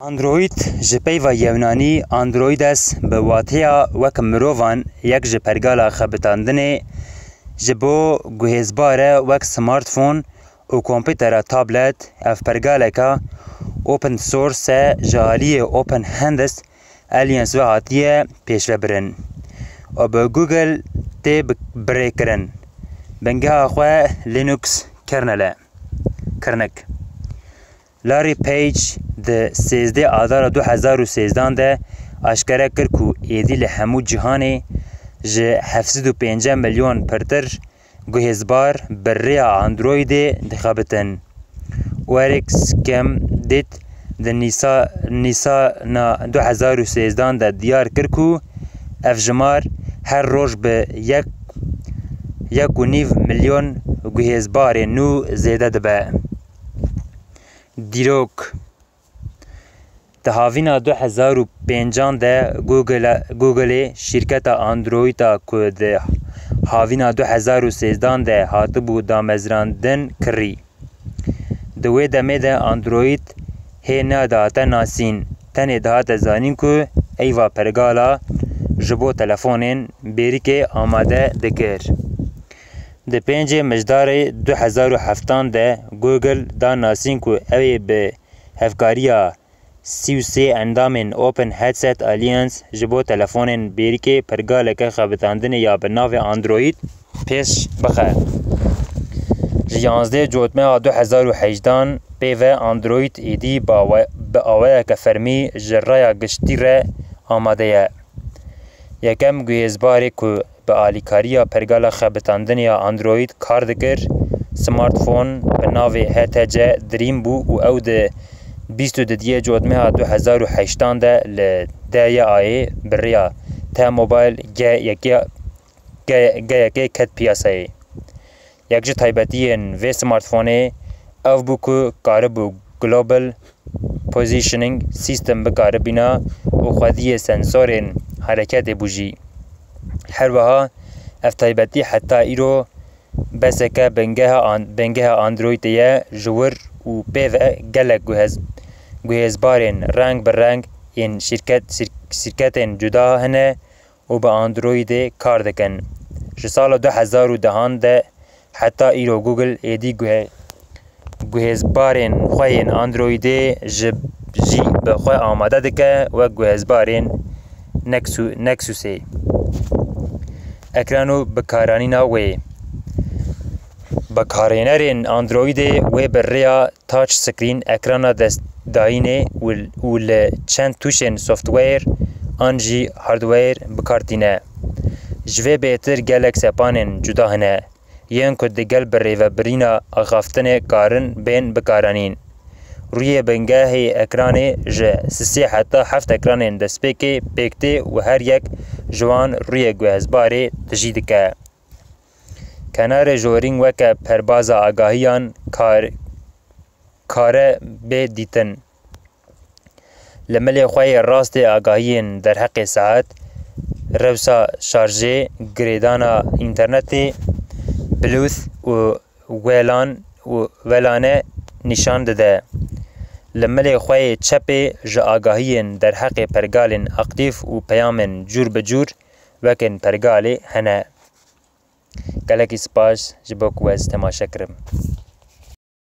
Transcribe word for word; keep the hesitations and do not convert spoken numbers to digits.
Android, ji peyva yewnanî Androides, bi wateya wek mirovan, yek ji pergala xebitandinê ji bo guhêzbare wek smartphone û komputera tablet. Ev pergaleka open source e, ji aliyê Open Hands Alliance ve hatiye pêşvebirin û bi Google tê bi-, birêkirin. Bingeha xwe Linux kernel e. Kirnik. Larry Page di sêzdeh Adara du hezar û sêzdan de aşkere kir ku êdî li hemû cîhanê ji heft sed û pêncî milyon pirtir guhêzbar bi rêya Androidê dixebitin. Eric Schmidt di Nîsa-, Nîsana du hezar û sêzdan de diyar kir ku ev jimar her roj bi yek, yek û nîv milyon guhêzbarên nû zêde dibe. Dîrok. Di havîna du hezar û pêncan de Google, Googleê şîrketa Android-a ku di havîna du hezar û sêzdan de hatibû damezrandin, kirî. Di wê demê de Android hê nedihate nasîn, tenê dihate zanîn ku eyva pergala ji bo telefonên bêrîkê amade dikir. Di pêncê Mijdarê du hezar û heftan de Google da nasîn ku ew ê bi hevkariya sî û sê endamên Open Headset Alliance ji bo telefonên bêrîkê pergaleke xebitandinê ya bi navê Android pêş bixe. Ji yanzdeh Cotmeha du hezar û hejdan pê ve Android êdî bi awe-, bi awayeke fermî ji raya giştî re amade ye. Yekem guhêzbarê ku bi alîkariya pergala xebitandinê ya Android kar dikir, smartphone bi navê H T C Dream bû û ew di bîst û duyê Cotmeha du hezar û hejdan de li D Y A'yê bi rêya T-Mobile G yekê, G, G yekê ket piyasayê. Yek ji taybetiyên vê smartphonê ev bû ku karibû Global Positioning System bikaribîna û xwediyê sensorên hereketê bû jî. Her wiha ev taybetî heta îro beseke bingeha an-, bingeha Androidê ye ji wir û pê ve gelek guhez-, guhêzbarên reng bi reng yên şîrket, şîr-, şîrketên cuda hene û bi Androidê kar dikin. Ji sala du hezar û dehan de heta îro Google êdî guhe-, guhêzbarên xwe yên Androidê ji, jî bi xwe amade dike wek guhêzbarên Nexu-, Nexusê. Ekran û bikaranîna wê. Bikarhênerên Androidê wê bi rêya touch screen, ekrana destdayînê û, û li çend tûşên software an jî hardware bi kar tîne. Ji vê bêtir gelek sepanên cuda hene, yên ku digel birêvebirîna axaftinê karin bên bikaranîn. Rûyê bingehê ekranê ji sisê heta heft ekranên destpêkê pêk tê û her yek ji wan rûyê guhezbarê tijî dike. Kenarê jorîn weke perbaza agahiyan kar-, kare bê dîtin. Li milê xwe yê rastê agahiyên derheqê saet, rewsa şarjê, girêdana înternetê, Bluetooth û welan û welane nîşan dide. Li milê xwe yê çepê ji agahiyên derheqê pergalên aktîf û peyamên cûr bi cûr wekên pergalê hene. Gelekî spas ji bo ku ez temaşe kirim.